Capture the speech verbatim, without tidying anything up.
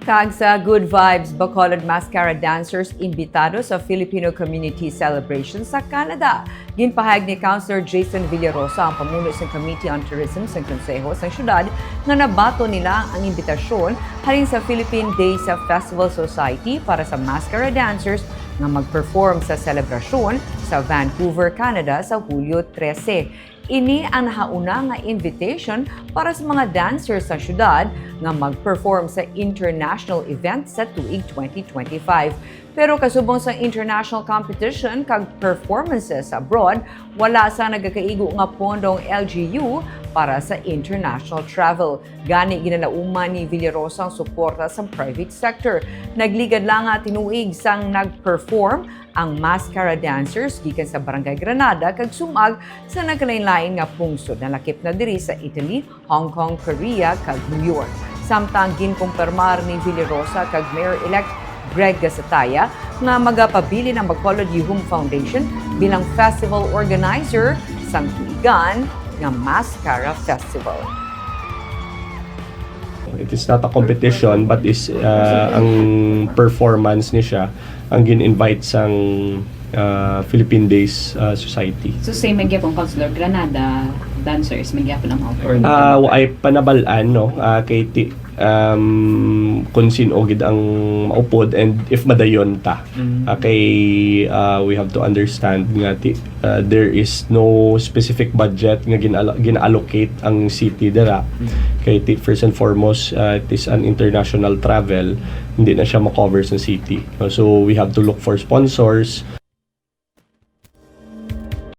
Kag sa Good Vibes, Bacolod Mascara Dancers imbitado sa Filipino Community Celebration sa Canada. Ginpahayag ni Councilor Jason Villarosa, ang pamuno sa Committee on Tourism sa Konseho sa Siyudad, nga nabaton nila ang imbitasyon halin sa Philippine Days of Festival Society para sa mascara dancers nga mag-perform sa selebrasyon sa Vancouver, Canada sa Hulyo trese. Ini ang nahauna nga invitation para sa mga dancers sa siyudad nga mag-perform sa international event sa tuig twenty twenty-five. Pero kasubong sa international competition kag performances abroad, wala sa nagakaigo nga pondo ang L G U para sa international travel. Gani, ginalauman ni Villarosa ang suporta sa private sector. Nagligad lang nga tinuig sang nag-perform ang mascara dancers gikan sa Barangay Granada kag sumag sa nagkalain-lain nga pungsod, nalakip na diri sa Italy, Hong Kong, Korea, kag New York. Samtang ginkumpirmar ni Villarosa kag Mayor-elect Greg Gasataya nga magapabilin ang Bacolod Yuhum Foundation bilang festival organizer sang tuigan nga Mascara Festival. It is not a competition, but is uh, ang performance ni siya ang gin-invite sang uh, Philippine Days uh, Society. So same man gyapon, Councilor, Granada dancers man gyapon ang mga Ah, wa ay panabalaan, no? Ah, kay ti um, kung sino gid ang maupod and if madayon ta. Ah, kay ah, we have to understand nga ti, ah, there is no specific budget nga gin-allo- gin-allocate ang city dira. Kay ti, first and foremost, ah, it is an international travel, hindi na siya ma-cover sa city. No? So we have to look for sponsors.